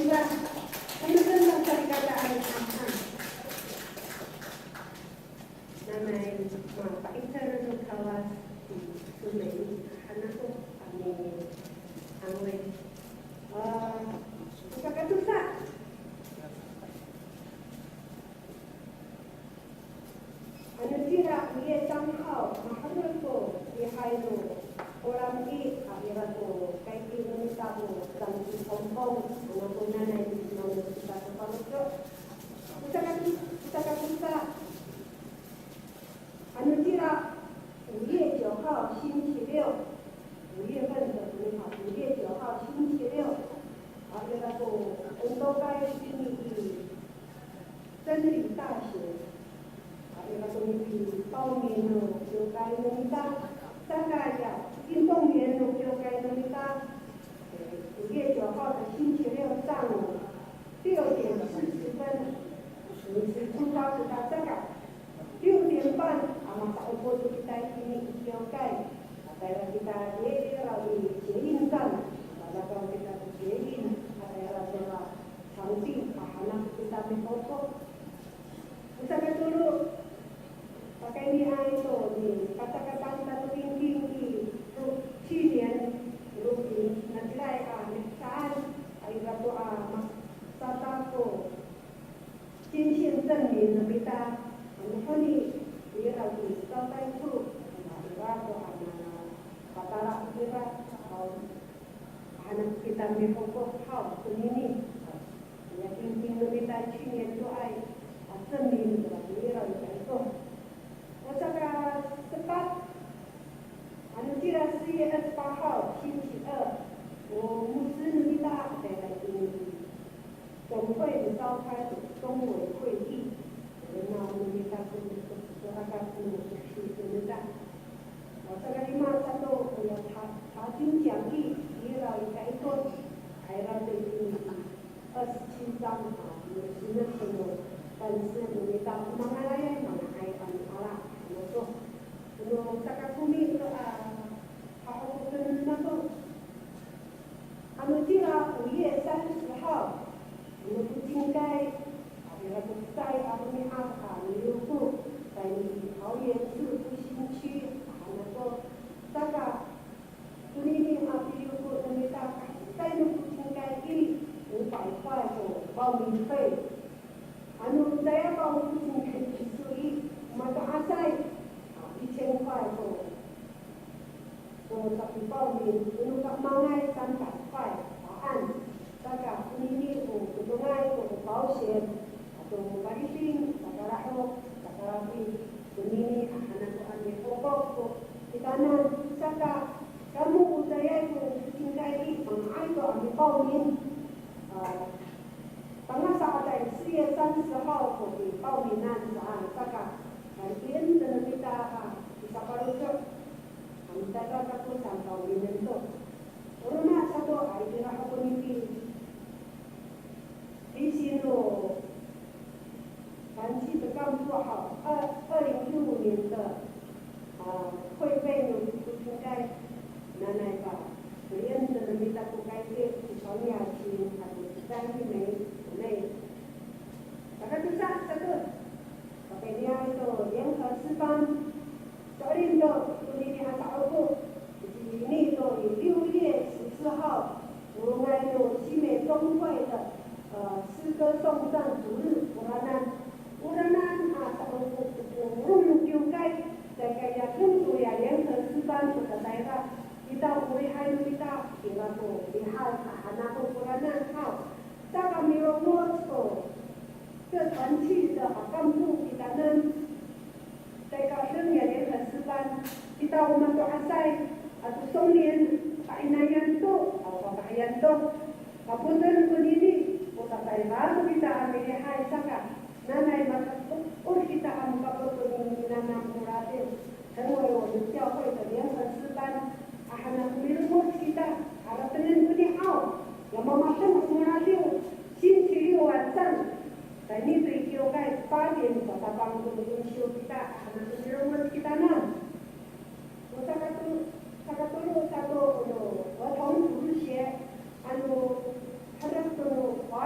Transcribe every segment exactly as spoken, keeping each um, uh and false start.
Sa, ano sa salikaka a mi'ad? Nanay, mapa'icel no Kawas ci Somey, han ako a mi'awit. A, o sakatosa. Ano cira, oye sanghaw, maherek ko lihay no Kolam i, a ira ko kayti no mita o Sangti Pongpong, ano ko nanay no kita ko faloco'. O saka, o sakatosa. Ano cira, 五月九号星期六, 五月份的读法, 五月九号星期六, a ira ko o tokay itini i 真理大学, a ira ko nipipaw no kiwkay no mita, saka ya, 运动员 no kiwkay no mita, 五月九号的星期六上午六点四十分, 你是出发 kita saka 六点半, a masa'opo to kita itini i kiwkay. Tayra kita i, ira i 捷运站, a tayra kita i 捷运, a tayra sora 场地, a han ako kita mihopo. O sakatolo, pakayniay to, nipacakapan tato kingking i, to, 去年, 六月, nacilay a mihecaan, a ira to a masata ko 捐献证明 no mita, ano honi, ira ko 招待处, ira ko a mapatala kira, a han ako kita mihopo haw, tonini. Ya kingking no mita 去年 to ay, a 证明 to ira ko ito. O sakasepat, ano cira 四月二十八号, 星期二, o 牧师 no mita, a tayra itini i 总会 no 召开的中委会议, o roma no mita ko, ko, ko rakat no, ko, ko mita. O sakalima sato, o ya 查, 查经讲义, ira i kaito, a ira to itini i 二十七章 a, no, sino ko no, 但是 no mita ko mangalay, manga'ay a miala, ano to. Ano sakakomi to a, hahokoken no mako. Ano cira 五月三十号, ano ko cingkay, a ira ko cecay a romi'ad a miliyoko, tayni i 桃园市复兴区, a han ako, saka, tonini a piliyoko no mita, a cecay no ko cingkay i, 五百块 ko 报名费. Ano caay ka o ko cingkay kiso i, mato'asay, a, 一千块 ko, ko sapipaw ni, ano ka mangay 三百块 saan. Saka onini o todongay ko 保险, ato paliding, sakalahok, sakalafi, onini a han ako a mihokok ko kitanan, saka kamo o caay ko ko cingkay i, manga'ay to a mi报名. A, tangasa a caay 四月三十号 ko pipaw minan saan, saka, a, itiya to no mita a, a, pisapaloco'. A, mitata kako saan paw minan to. O roma sato, a, itira ho ko nipi, isi no 团契的干部 haw, 二, 二零一五年的, a, 会费 no ko cingkay, nanay pa, itiya to no mita ko kayki, ci Pangya Cing ato ci Tayni Mei, Mei. Sakatosa sato, pakayniay to 联合诗班, so'elin to, tonini a sa'opo, itini to i 六月十四号, polongay no 新美中会的, e, 诗歌颂赞主日 oranan. Oranan a sa'opo ko polong no kiwkay, caay ka ya deng to ya 联合诗班 ko tatayra, kita o lihay no mita, ira ko lihay a han ako koranan haw. Saka milongoc ko 这团契的 a, 干部 kitanan. Caay ka deng ya 联合诗班, kita o mato'asay, ato songnin, ta'inayan to, ato fafahiyan to. Kapoten konini, o tatayra to kita a milihay saka, nanay mato'or kita a mikapoten no minanam no radiw. 成为我们教会的联合诗班, a han ako milongoc kita, haratengen koni haw, ya mamasang ko radiw, 星期六 a saan, tayni to i kiwkay 八点 o tatapang to no insyo kita, a han ako milongoc kitanan. O sakato, sakatolo sato, o no, 儿童主日学, ano, hadak to no, 华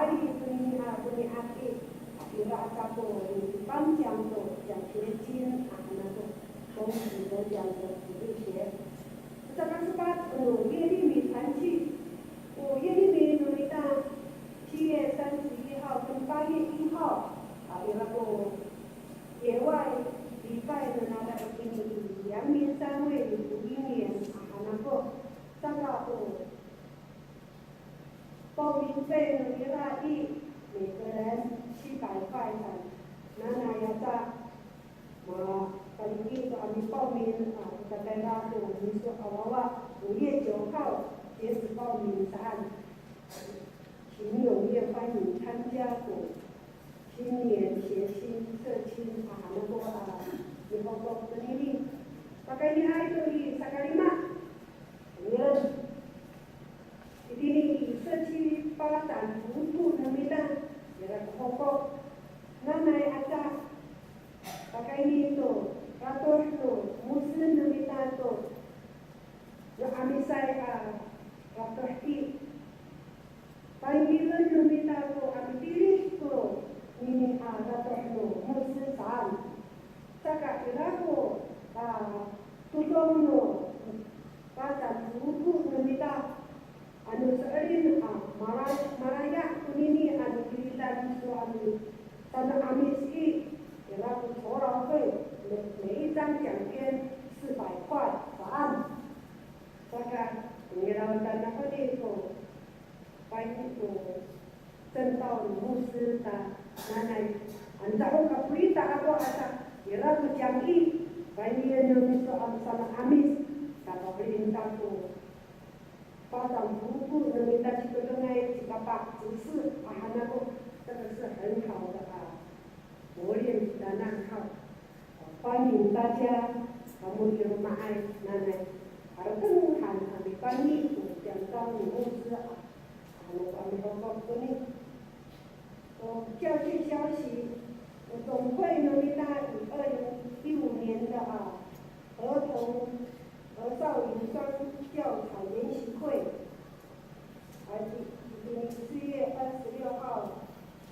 费呢，一个人七百块钱，那那要在，啊，报名，啊，大概那个，我们说，啊，娃娃，五月九号截止报名上岸，请踊跃欢迎参加我们青年协心社青啊，那个啊，以后都跟你，大概你还可以，大概你嘛。 Itini i Seci Patan, foko no mita, ira ko foko. Nanay aca, pakayni to ratoh no mosen no mita to, no 'amisay a ratoh i, panggilen no mita ko a mitilid to nini a ratoh no mosen saan. Saka ira ko, a, todong no Patan, foko no mita, ano so'elin a mala-, malaya' konini a mitilidan to ano sano 'Amis i, ira ko 酬劳费, 每一张奖券四百块 saan. Saka, ira tona honi ko, payni ko 正道牧师 ta nanay, ano caho kapita ako ata, ira ko 讲义, payni no miso a sano 'Amis, kapapelin ta ko Patan, foko no mita citodongay, cikapa, 执事 a han ako, 这个是很好的啊，磨练 kita na haw. 欢迎大家，kamo i loma'ay nanay, harateng han a mipani to 讲道 ni 牧师 a, ano a mihokok koni. 哦，教界消息，呃，总会呢，大家以二零一五年的啊，儿童、儿少营双教材研习会，啊，今天四月二十六号，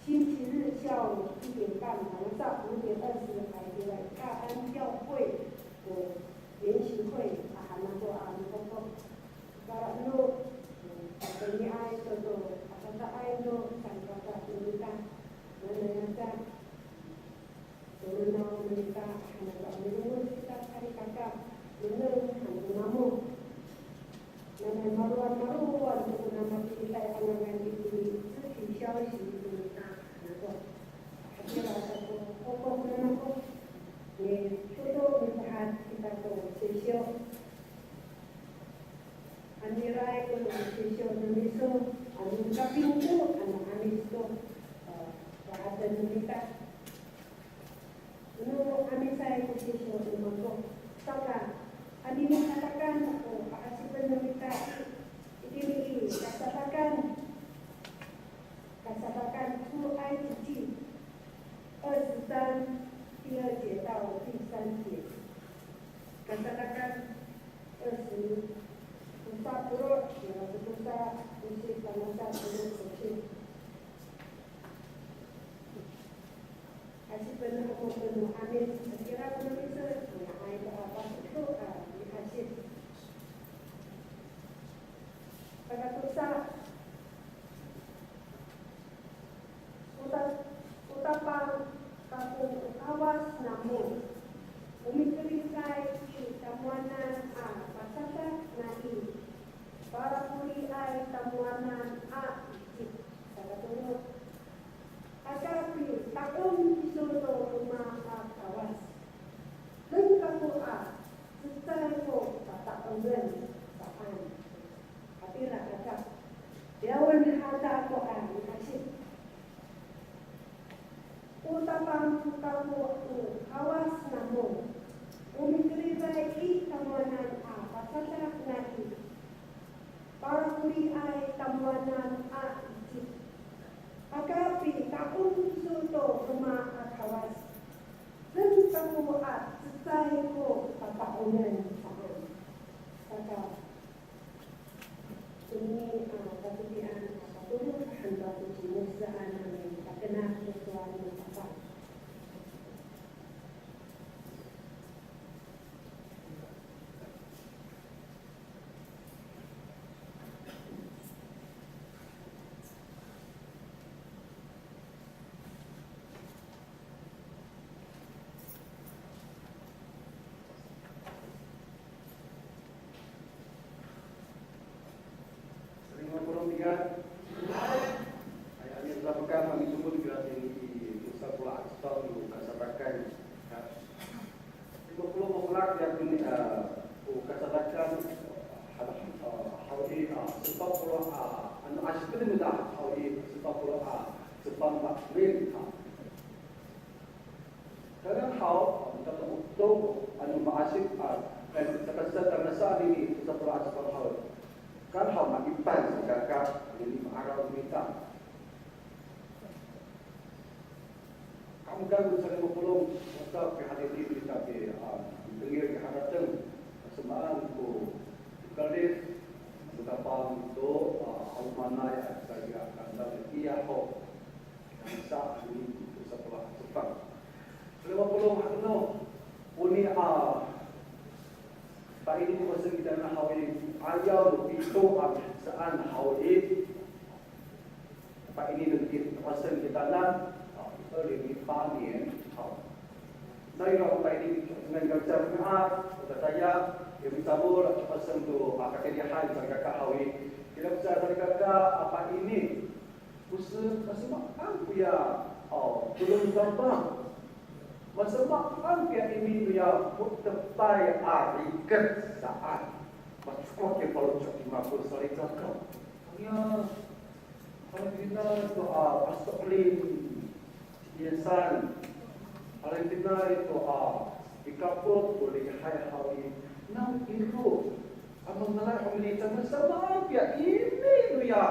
星期日下午一点半，晚上五点二十，还有大安教会的研习会，啊，还蛮多啊，你看看。 Para no, eh, kateniay to to, akataay no, salikaka no mita. Nanay aca, Kangkang sa lima polo', wata pihadidi kita pi, a, tengil kiharateng, samaan ko Kalis, matapang to, a, haw manay, a, sa iya kandang iya ho. Sa ini to sa polo' a cefang. Lima polo' haw no, oni, a, paini ko sen kita na haw i, ayaw no pito a saan haw i. Paini no ki, ko sen kita na, a, 二零一八年, a. Na ira ko paini, dengan gagsa nga, o tataya, ya micamol, a, ko sen to, a, katilihay, salikaka haw i. Kira sa salikaka, a, paini. Ko sen, masamaan koya, o, tolon no Tapang. Masamaan koya imi noya mo^tepay a riket saan. Macowa kiya palocok i mako salikaka. Aya, palakina to a paso'elin. Iyasan. Palakina to a pikapot to lihay haw i. Nang iro. A mangalay haw i, masamaan koya imi noya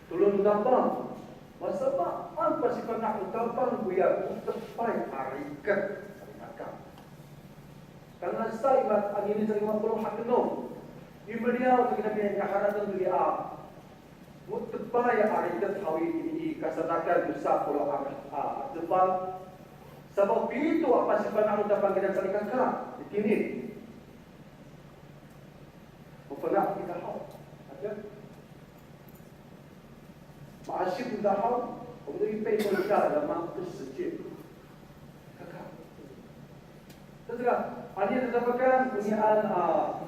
tolon no Tapang. Masamaan pasifana' no Tapang koya mo^tepay a riket. Salikaka. Tangasa i mat anini sa lima polo' haw no. I meliyaw to kina miharateng to i a mo^tepay a riket haw i, i kasadakan tosa polo' a, a, cefang. Sapaw pito a pasifana' no Tapang kina salikaka. Itini. Mafana' kita haw. Ada. Maasip kita haw. 我们的预备功课，那么不实际。看看。这个，啊，你怎么看？你按啊。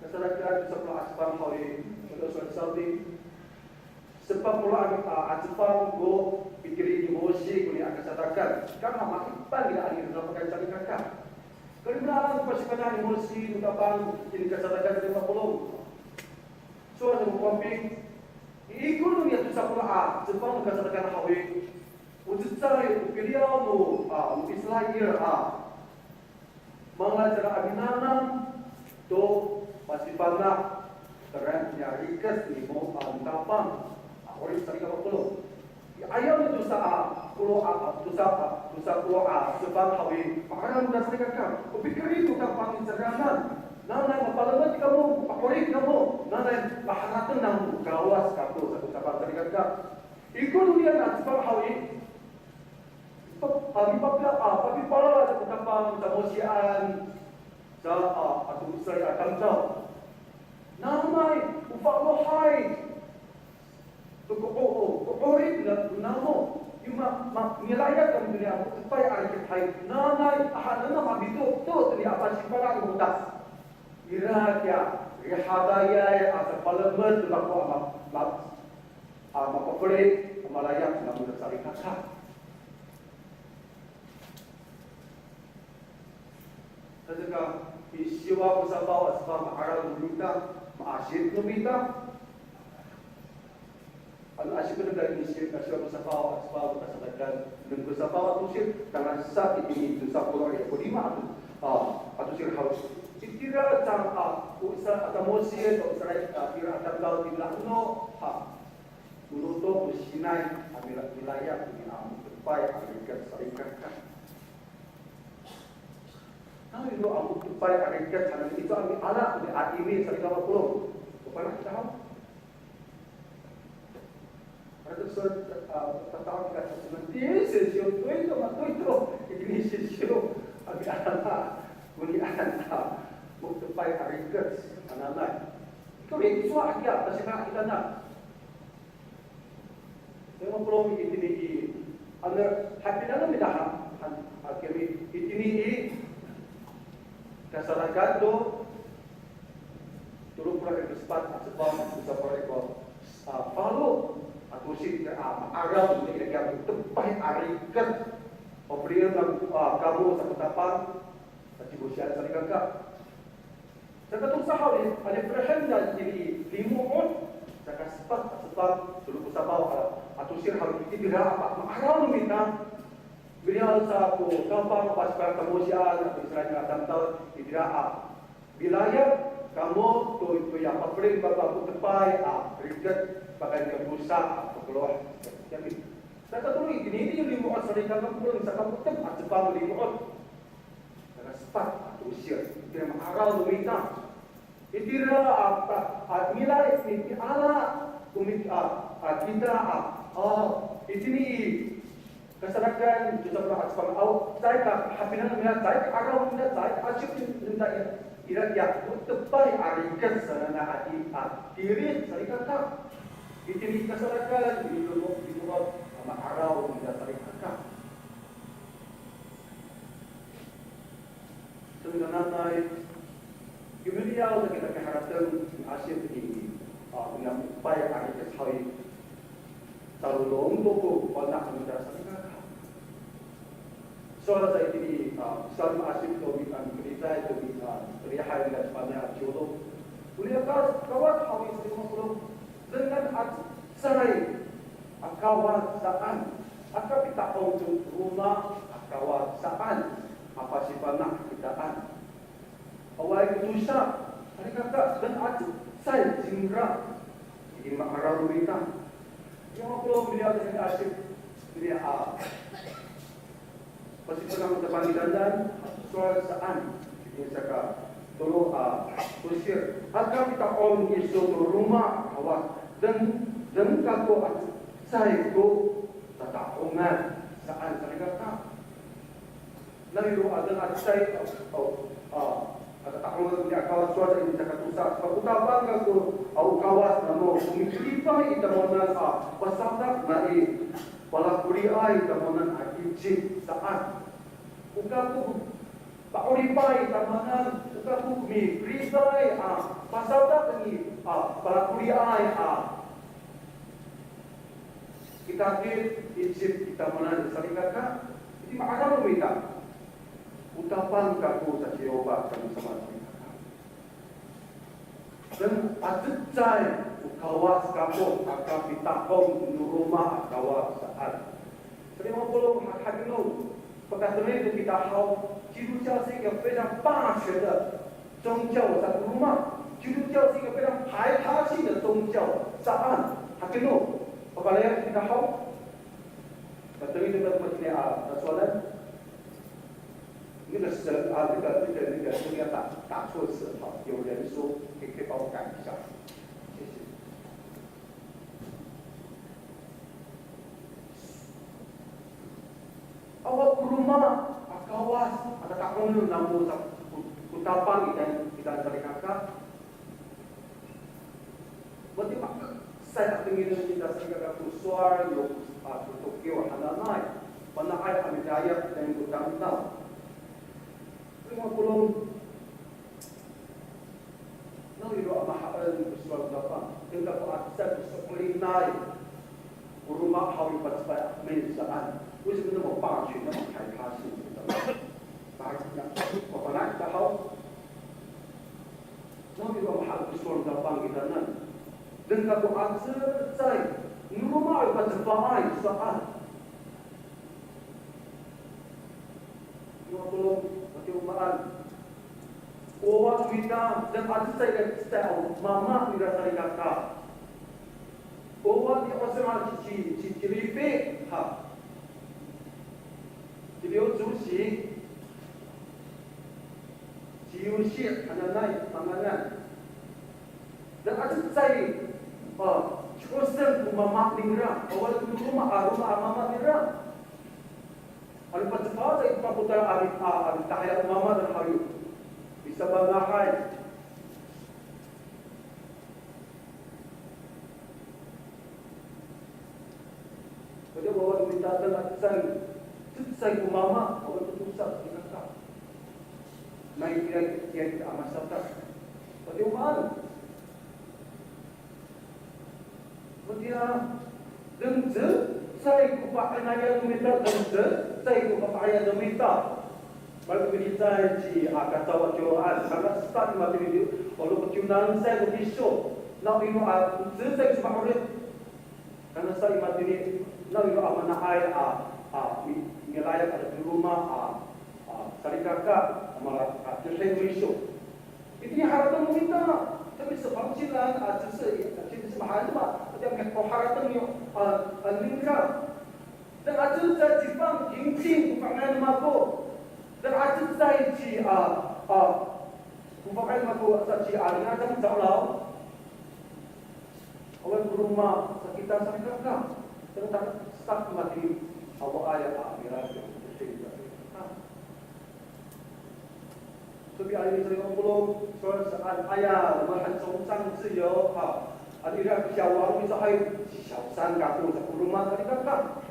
Kasadakan tosa polo' a cefang haw i, sowal sa Saudi. Sepat polo' a, a cefang ko pikiri ni Mosi koni a kasadakan. Kama maipang kira ani kasadakan salikaka. Kalimelaan ko pasifana' ni Mosi no Tapang itini kasadakan lima polo'. Sowal sa ko Pangping. Ikor no niya tosa polo' a cefang no kasadakan haw i. O cecay o piliyaw no, a, no Israil a. Mangalay cangra a minanam to pasifana' cangra niya riket ni Mo, a, Tapang. A, 'orip salikaka polo'. I 'ayaw no tosa a polo' a, tosa a, tosa polo' a cefang haw i, ma'araw no salikaka. O pikiri no Tapang i cangraan. Nanay mapalemed kamo, mapa'orip kamo. Nanay maharateng namo Kawas kako sa ko Tapang salikaka. Ikor no niya a cefang haw i, Pa, a, mipapila, a, papipalal sa ko Tapang, sa Mosian, sa, a, ato Israil a tamdaw. Nanay, o fa'elohay to ko, o, o, ko 'orip namo, yo ma, ma, milayap kamo toniya mo^tepay a riket hay. Nanay, a, hananam a mitoto toniya a pasifana' no mita. Ira kiya rihaday a sapalemed to nako a ma, ma, a mapafelik, a malayap namo salikaka. Saka, i siwa ko safaw a cefang ma'araw no mita, ma'asip no mita. Ano asip no mita i siwa ko safaw a cefang, kasadakan, no ko safaw a tosir, tangasa itini tosa polo' ira ko lima ato, a, a tosir haw. Itira cang, a, o Isra, a, tamosil, o Israil, a, ira a tamdaw tira no, a, Moloto ko Sinay a mila, milayap koni a mo^tepay a riket salikaka. Nawiro a mo^tepay a riket sanay, ito a miala koni a imi salikaka polo'. Ko fana' kita haw? Para to so, a, tata'ang kita sa siman. Di, sisiyo, to ito, ma, to ito. Ini sisiyo. A miala koni a mo^tepay a riket hananay. Ito, ito, a, kiya, pasifana' kita na. Sa lima polo' itini i, ano, hapinang no mita ha, ha, a, kami, itini i, kasadakan to, tolo polo' ira ko sepat a cefang, tosa polo' ira ko, a, falo a tosir, a, ma'araw, ira kiya mo^tepay a riket, o, piliyen, a, kamo sa ko Tapang, sa ci Mosian salikaka. Saka tosa haw i, ano felihen na itini i limo, o, saka sepat a cefang, tolo ko safaw a, a tosir haw i, itira a pa, ma'araw no mita. Miliyaw sa ko Tapang, pasifana' to Mosian, ato Israil a tamdaw, itira a milayap kamo to, toya pafelik, pa, pa, mo^tepay a riket. Pakayni tosa a pakeloh. Saka tolo itini i limo'ot salikaka, polong saka mo^tep a cefang limo'ot. Saka sepat a tosir. Itira ma'araw no mita. Itira a, a, a, milay, mi, miala, ko mi, a, a, kita, a, a, itini i kasadakan, to sa pala a cefang aw, caay ka hapinang nira, caay ka 'araw nira, caay ka asip nira, ira, ira, ya, mo^tepay a rikec sanay a i, a, tilid salikaka. Itini kasadakan, i limo', i limo'ot a ma'araw nira salikaka. Saka nanay, yo miliyaw sa kita miharateng miasip i, a, niyam pay a rikec haw i, calolong to ko fana' nira salikaka. Sowal sa itini, a, saan miasip to mi, a, milicay to mi, a, lihay nira Sepanay a ciwlo. Oniya ka, Kawas haw i, saan ko polong, dengan a cecay a Kawas saan, aka pita'ong to roma a Kawas saan, a pasifana' kitaan. Awaay ko tosa, salikaka, dengan a cecay cingra. Itini ma'araw no mita. Yo ko miliyaw sa miasip, miliyaw a Pasifana'en to pangidanan, sowal saan, itini saka tolo a tosir. Aka pita'ong iso to roma a Kawas, deng, deng kako a cecay ko tata'ongan saan salikaka. Nawiro a deng a cecay, o, a, a tata'ongan itini a Kawas, sowal sa itini saka tosa. Saka o Tapang kako, a, o Kawas namo, o mikelipay i tamowanan a pasadak nai palakoliay tamowanan a Icip saan. O kako pa'oripay tamowanan, o kako mipelipay a pasadak i, a, palakoliay a kitakit Icip i tamowanan salikaka, itini ma'araw no mita. O Tapang kako sa ci Yopa kami sama salikaka. Deng a cecay ko Kawas kako, aka pita'ong no roma a Kawas saan. Sa lima polo' hakiya no, pakatengil to kita haw, 基督教是一个非常霸权的宗教 sa ko roma. 基督教是一个非常排他性的宗教 saan. Hakiya no, papalaya kita haw. Patengil to kita matini a, a sowalan. 那个神啊，那个那个那个那个打打错字哈，有人说可以可以帮我改一下，谢谢。Awa ko roma a Kawas a tata'ong namo sa ko, ko Tapang i, i salikaka. Matiya mahaenay a tengil no mita salikaka ko sowal yo, a, ko tokiw hananay. Pana'ay a midayap tayni ko tamdaw. Lima polo', nawiro a mahaen ko sowal no Tapang. Tingka ko acecay ko so'elinay ko roma haw i, pacepay a min saan. 为什么那么霸权，那么排他性？Mapanay kita haw. Nawiro a mahaen ko sowal no Tapang kitanan. Deng kako a cecay no roma a pacepaay saan. Yo ko, matiya o maan. O wawa no mita, deng a cecay, cecay a mama nira salikaka. O wawa ni, o sera ci, ci, ci Lipi, ha. Ci Liw Cusi. Ci Yusi hananay, hananay. Deng a cecay, a, ci'osen ko mama ningra, awa ko roma, a, roma a mama ningra. Ano pacepaay i, papotal a, a, a tahira o mama ningra haw i, misabangahay. Wada wawa no mita, deng a cecay, cecay ko mama, awa ko tosa, salikaka. Nai, kiya, kiya kita a masadak. Wada o maan. Wada, deng cecay ko pa'inayan no mita, deng cecay ko pa'inayan no mita. Pali'ayaw ci, a, Kacaw a Ciwloan, saka seta i matini, o lokoconan sa ko piso. Nawiro a cecay ko soma'orip. Kanasa i matini, nawiro a mana'ay a, a, mi, milayap a to roma a, a, salikaka, a, mala, a, cecay no miso. Itini harateng no mita, tapi sa 旁边人 a, cecay, a, cecay mahaen ma, tapi a, ko harateng yo, a, a, ningra. Deng a cecay ci Fang Yingting ko fangcalay no mako. Deng a cecay ci, a, a, ko fangcalay no mako sa ci, a, Lingacan Cawlaw. Awaay ko roma, sa kita salikaka. Deng ta, sa matini, awaay a, mira, a, So'elin i, sowal saan, aya, 我们很崇尚自由, ha. Ano ira ko siyawang, misahay, siyawsang kako sa ko roma salikaka.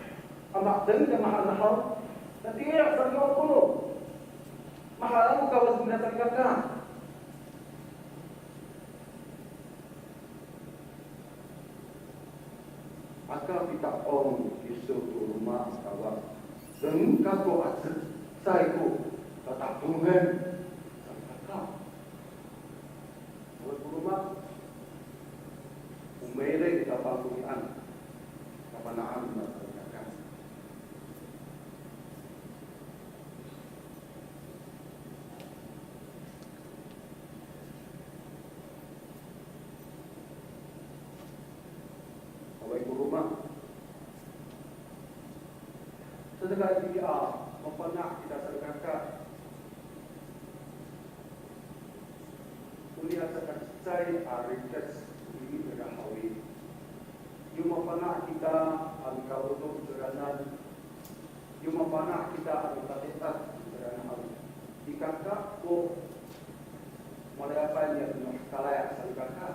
A, ma'edeng, ya mahaen haw. Natiya, sa ko roma. Mahaen ko Kawas nira salikaka. Aka pita'ong kiso to roma a Kawas, deng kako a cecay ko tata'ongen, sa kaka. Awaay ko roma, o Miri i Tapang ko nian, kafana'an no mako salikaka. Awaay ko roma. Saka itini a, mafana' kita salikaka. Oniya sa kacecay a rikec ini ira haw i. Yo mafana' kita a mikaoto i tiranan. Yo mafana' kita a mitati'ad i tiranan haw i. I kaka ko malayapay niya to no hekalay a salikaka.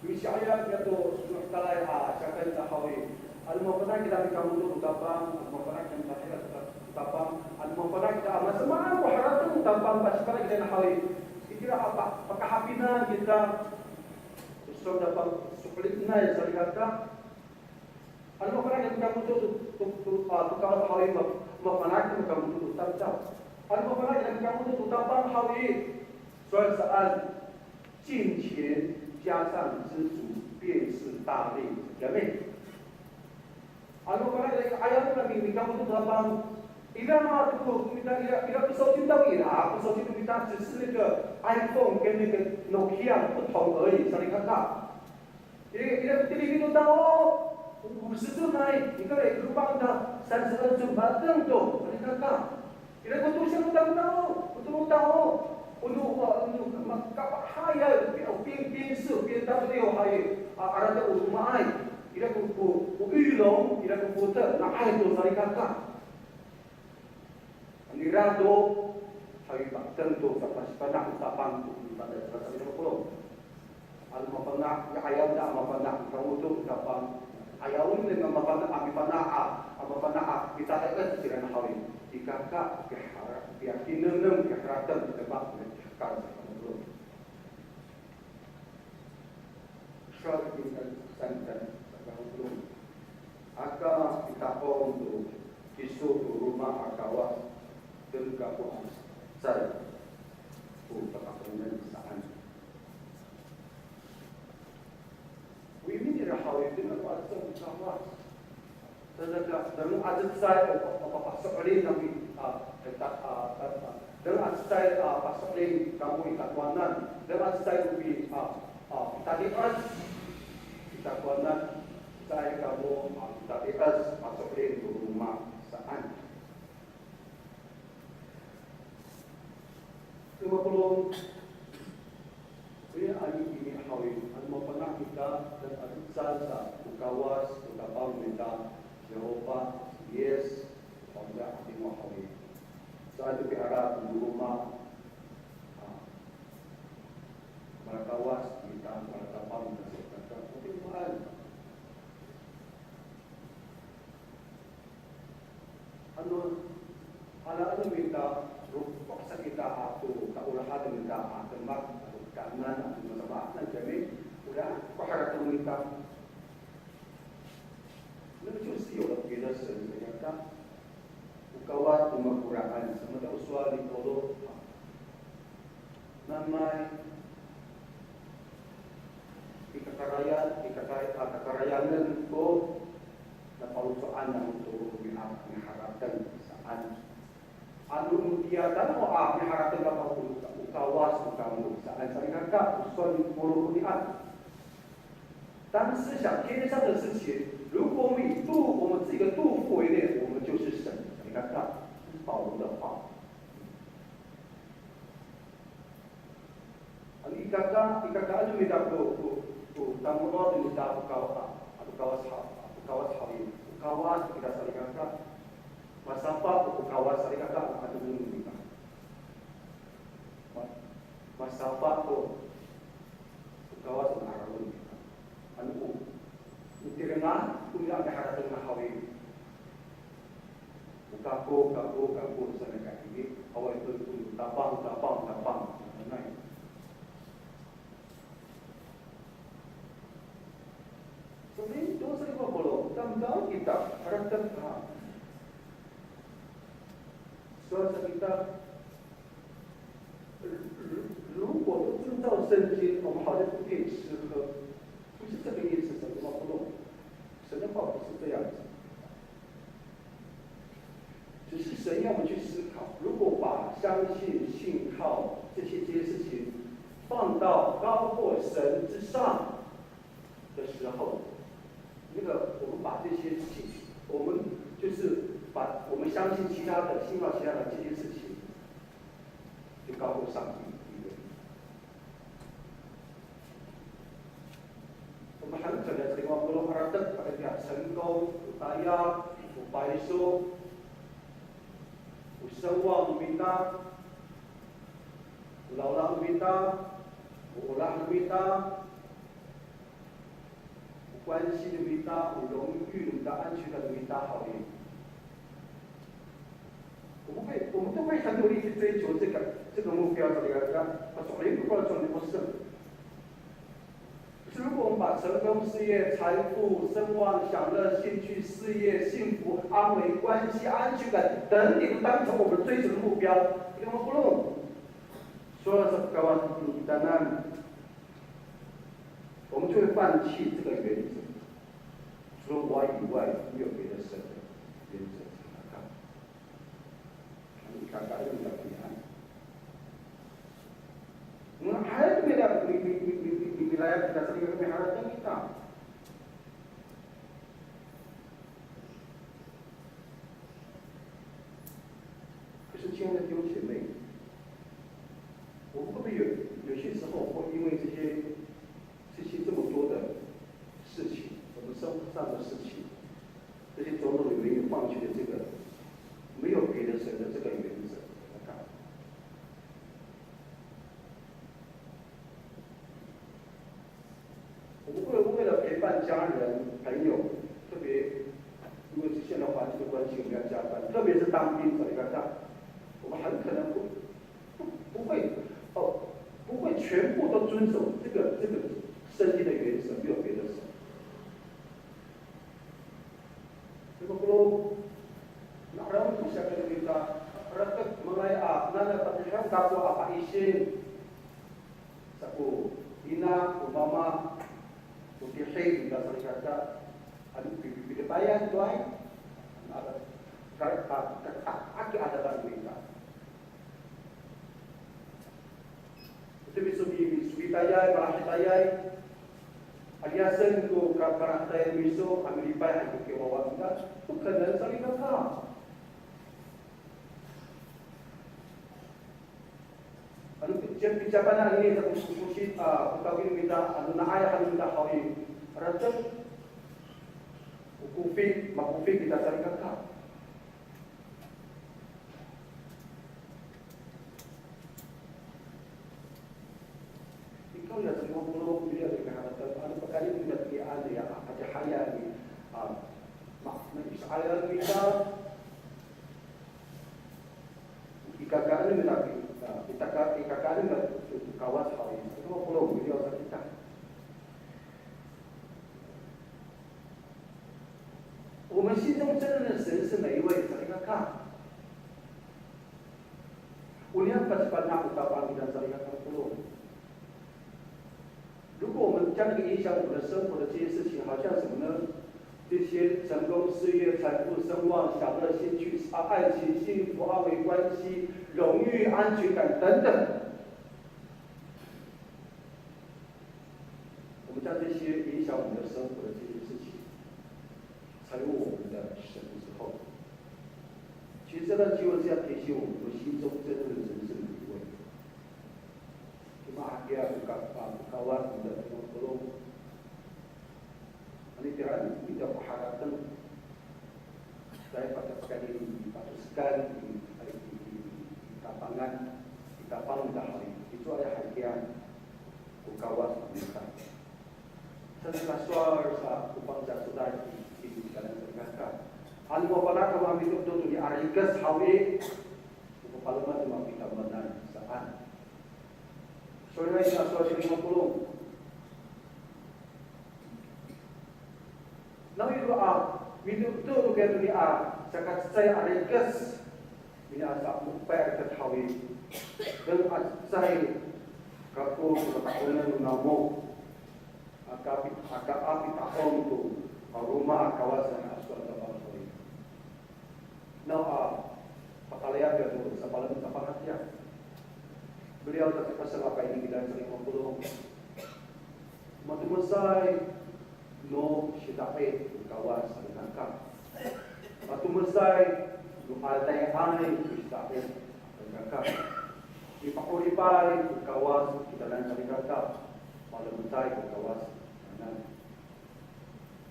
Misi'ayaw niya to no hekalay a siyakay ta haw i. Ano mafana' kita mikamoto to Tapang, ano mafana' kita mitati'ad to Tapang, ano mafana' kita a masamaan ko harateng to Tapang, pasifana' kita na haw i. Itira a pa, pakahapinang kita. Sowal Tapang, so'elinay salikaka. Ano mafana' kita mikamoto to, to, to, a, to Kawas haw i, ma, mafana' kita mikamoto to tamdaw. Ano mafana' kita mikamoto to Tapang haw i, sowal saan, 敬虔加上知足，便是大利。Kami. Ano mafana' kita, ayaw nami mikamoto to Tapang. Ira to ko mita, ira, ira ko sawcin to ira, ko sawcin to mita, 只是那个 iPhone 跟那个 Nokia 不同而已，salikaka. Ira, ira ko tilifi no tao, o, o sicunay, nika ira ko loma' ta, 三十二寸 mateng to, salikaka. Ira ko tosiyang no tao, o tolo tao, o no, o no, ma, kapahayay, o pi, o pi, pinsu, pinsu to hay, a, ira to o romaay. Ira ko, ko, ko 羽绒, ira ko 福特, nga'ay to, salikaka. Nira to, hay, mateng to, sa pasifana' to Tapang to, i, pada, pada, pada, pada, Ano mafana', ya, ayaw nira a mafana', kamoto to Tapang. Ayaw nira a mafana', a mifana', a, a mafana', a, mita'ed, tiraan haw i. I kaka, pihara, pihakinengneng, piharateng, demak, pihekal, sa kamoto. Sowal itiya saan, sa kamoto. Aka pita'ong to kiso to roma a Kawas, deng kako a cecay ko tata'ongen saan. O imi nira haw i, deng kako a cecay ko Kawas. Saka, deng a cecay, o, o, papaso'elin nami, a, kita, a, a, deng a cecay, a, paso'elin kamo i takowanan. Deng a cecay ko pi, a, a, pitati'es i takowanan. Caay kamo, a, pitati'es, paso'elin to roma saan. Roma polong, ri, ano itini haw i, ano mafana' kita, deng a cecay sa ko Kawas, ko Tapang no mita, Yehova, Yis, Pangcah a timo haw i. Saan to piala to roma, a, malakawas kita, malatapang kita, sa kaka, o timoan. Ano, ala ano mita, rokok sa kita ato kaolahan mita a demak, ato kaenan, ato masamaan, kami, ora ko harateng mita. 那个就是有了别的神的样貌。O Kawas to makoraan, sa mita o sowal ni Pawlo. Nanay, i kakarayan, i kakay-, a, kakarayanen ko, na paloco'an namo to romi'ad a miharateng saan. Ano no tiya tano a miharateng kamo to o Kawas to kamo saan, salikaka, o sowal ni Pawlo konian. 当思想天上的事情，如果我们以肚我们自己的肚腹为念，我们就是神。你看看，这是保罗的话。Ano ikaka, ikaka ano mita ko, ko, ko tamdaw no mita ko Kawas, a, ko Kawas ha, ko Kawas haw i, ko Kawas kita salikaka. Masafa ko Kawas salikaka, ano mita. Ma-, masafa ko Kawas no 'a'aron. Ano ko, o tireng a, o tireng a miharateng a haw i. O kako, kako, kako, sa nakaini, awaay to, to, tapang, tapang, tapang, nanay. Salikaka, salikaka, tamdaw kita, harateng a. Sowal sa kita, 如，如，如果都遵照圣经，我们好像不可以吃喝，不是这个意思，神的话不懂，神的话不是这样子。只是神要我们去思考，如果把相信、信靠这些，这些事情放到高过神之上，的时候，那个我们把这些信，我们就是把我们相信其他的、信靠其他的这件事情，就高过上帝地位。我们很可能这个光不能而得，把这个成功、有大家、有白说、有声望、有名单、有老老、有名单、有老老、有名单。 关系的名单，有荣誉的名单，安全感的名单，好的。我们会，我们都会很努力去追求这个，这个目标，这个，这个，可是如果我们把成功、事业、财富、声望、享乐、兴趣、事业、幸福、安危、关系、安全感等等当成我们追求的目标，那么不论，说了这个，当然 我们就会放弃这个原则，除了我以外没有别的神的原则。你看看，你看看，你看看。Nga'ay to mila, mi, mi, milayap kita sa miharateng kita. 可是，亲爱的弟兄姐妹，我们会不会有，有些时候会因为这些，这些这么多的事情，我们生活上的事情，这些种种里面有放弃的这个，没有别的神的这个原则来看？ 我们为，为了陪伴家人、朋友，特别因为是现在环境的关系，我们要加班，特别是当兵，你看看，我们很可能不，不，不会，哦，不会全部都遵守这个，这个圣经的原则，没有别的神。 Saka ko, na'araw ko saka no mita, ratek manga'ay a, nana patihiyan kako a paisin. Sako ina, ko mama, ko tihi, nika salikaka, ano pi, pi, pilipayan to ay, ano, ka, ka, ka, aki adapan no mita. Ito miso mi, misokitayay, malahitayay. Aliyasen ko ka, kalahitayay miso, a milipay han ko kiwawa nira. 不可能 salikaka. Ano, pica, picapanan ni sa ko, ko, ko, a, ko tawki no mita, ano na'ay han no mita haw i. Ratek. O kofi, makofi kita salikaka. Ikaw ya, sa lima polo' miliyaw i kaharatan, ano pakayni ko niyam i, ano ya, a, patihayay i, a, ma, ma, i, sa, a, ya, kita, i kakaenen nira, a, i kaka, i kakaenen nira to Kawas haw i, sa lima polo' miliyaw sa kita. 我们心中真正的神是哪一位？Salikaka. O niyam pasifana' o Tapang kita salikaka polong. 如果我们将那个影响我们的生活的这些事情，好像什么呢？这些成功、事业、财富、声望、享乐、兴趣、啊，爱情、幸福、安危、关系、荣誉、安全感等等， 我像这些影响我们的生活的这些事情，才有我们的神之后。其实这段经文是要提醒我们，我们心中真正的神圣的一位。Cima hakiya ko ka, ko Kawas, mita ko polong. Ano tiraan, mita ko harateng. Caay patosekan i, patosekan i, i, i, i Tapang, i Tapang ita haw i, icowaay hakiya ko Kawas no mita. Saan ka sowal sa ko Pangcah a sowal i, i titaanan salikaka. Ano mapala kamo a mito'eto toni a rikec haw i, o papalemed no mako i tamowanan saan. Sowal nai sa sowal sa lima polong. Nawiro a mito'eto to kiya toni a sakacecay a rikec, ini a sa mokpay a rikec haw i, deng a cecay kako ko kata'ongen namo, aka pi, aka a pita'ong to a roma a Kawas a sowal sa Pangcah haw i. Naw a, pakalayan kiya to sapalemed sa pangatira. Beliyaw ta, pasal a pa'ini kita sa lima polong. Matomesay no sita'id ko Kawas salikaka. Matomesay no adayay ko sita'id salikaka. Mipa'oripay ko Kawas kitaanan salikaka. Palemeday ko Kawas kitaanan.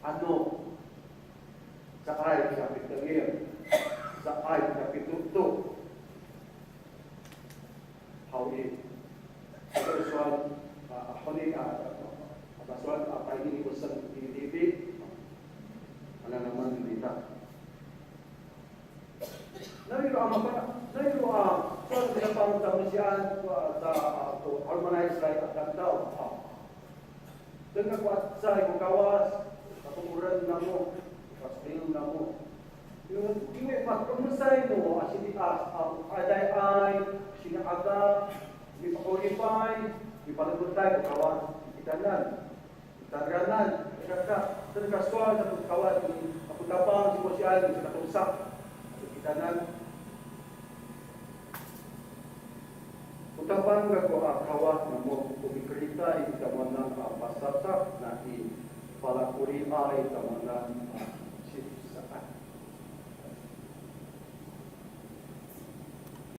Ano caay kita pitengil, caay kita pito'eto haw i. Ito sowal, a, a, honi, a, a, a, sowal, a, pa'ini ni Oseng, ni Lipi. Ano naman kita. Nawiro a mapa, nawiro a, sowal kita pang tamesian, a, ta, a, to, 'alomanay Israil a tamdaw, a. Deng kako a cecay ko Kawas, kapomoren namo, kaso'elin namo. Iwe, iwe matomesay no, a, sini a, a, adayay, sini'ada, mipa'oripay, mipalemeday ko Kawas, kitaanan. Tadamaanay, saka, saka sowal sa ko Kawas, ko Tapang, sikosian, saka tosa, kitaanan. O Tapang kako a Kawas namo, o mikeritay i tamowanan a pasasak nai, palakoliay i tamowanan a